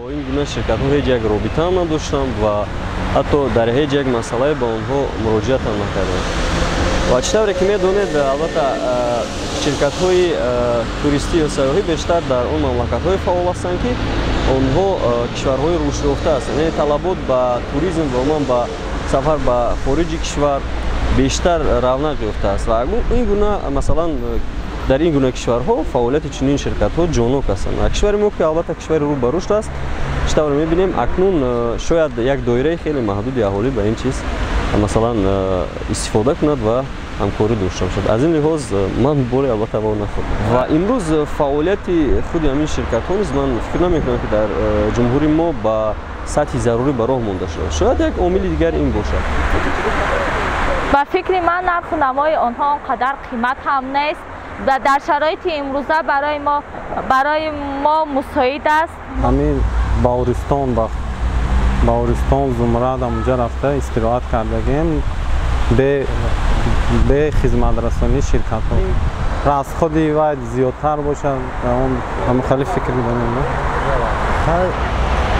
Бо ин гуна ширкатҳо ҳеҷ як робитаам надоштам ва ҳатто дар ҳеҷ як масъалае ба онҳо муроҷиатам накардам. Ва чӣ тавре ки медонед, албатта, ширкатҳои туристӣ ё сайёҳӣ бештар дар он мамлакатҳое фаъол ҳастанд, ки онҳо кишварҳои рушдёфта ҳастанд, яъне талабот ба туризм ва умуман ба сафар ба хориҷи кишвар бештар равнақ ёфтааст. Ва ин гуна, масалан, дар ин гуна кишварҳо фаъолияти чунин ширкатҳо ҷоннок ҳастанд. Ва кишвари мо, ки албатта кишвари рӯ ба рушд аст, чӣ тавр мебинем, акнун шояд як доираи хеле маҳдуди аҳолӣ ба ин чиз, масалан, истифода кунад ва ҳамкорӣ дошта бошад. Аз ин лиҳоз ман боре албатта во нахӯрдам. Ва имрӯз фаъолияти худи ҳамин ширкатҳо низ, ман фикр намекунам, ки дар ҷумҳури мо ба сатҳи зарурӣ ба роҳ монда шуда. Шояд як омили дигар ин бошад. Ба фикри ман, нарху намои онҳо он қадар қимат ҳам нест ва дар шароити имрӯза барои мо мусоид аст. Ҳамин Баҳористон, ба Баҳористон, Зумрад, ҳамунҷа рафта истироҳат кардагем бе хизматрасонии ширкатҳо. Расходи вай зиёдтар бошад, он ҳамин фикр медонем.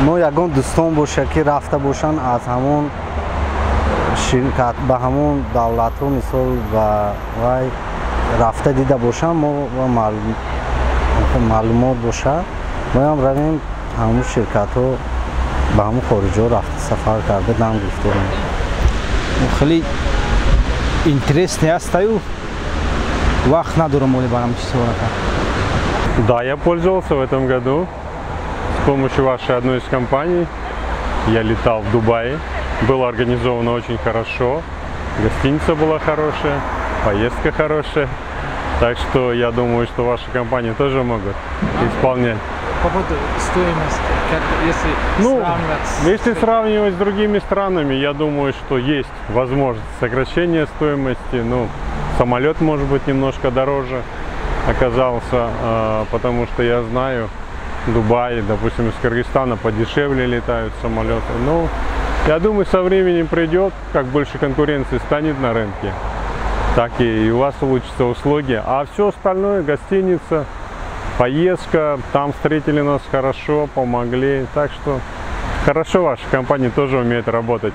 Мо ягон дӯстон боша, ки рафта бошанд аз ҳамон ширкат ба ҳамон давлатҳо, мисол, ба вай рафта дида бошанд, мо маълумот боша, моям равем ҳамон ширкатҳо, ба ҳамон хориҷҳо рафта, сафар карда, дам гирифтем. Хеле интересный астаю, вақт надорам оле барам чизҳоро. Да, я пользовался в этом году с помощью вашей одной из компаний. Я летал в Дубае. Было организовано очень хорошо. Гостиница была хорошая, поездка хорошая. Так что я думаю, что ваши компании тоже могут исполнять. По поводу стоимости, как, если Ну, сравнивать с если сравнивать с другими странами, я думаю, что есть возможность сокращения стоимости. Ну, самолет, может быть, немножко дороже оказался, потому что я знаю, Дубай, допустим, из Кыргызстана подешевле летают самолеты. Ну, я думаю, со временем придет, как больше конкуренции станет на рынке, так и у вас улучшатся услуги. А все остальное, гостиница, поездка, там встретили нас хорошо, помогли. Так что хорошо ваша компания тоже умеет работать.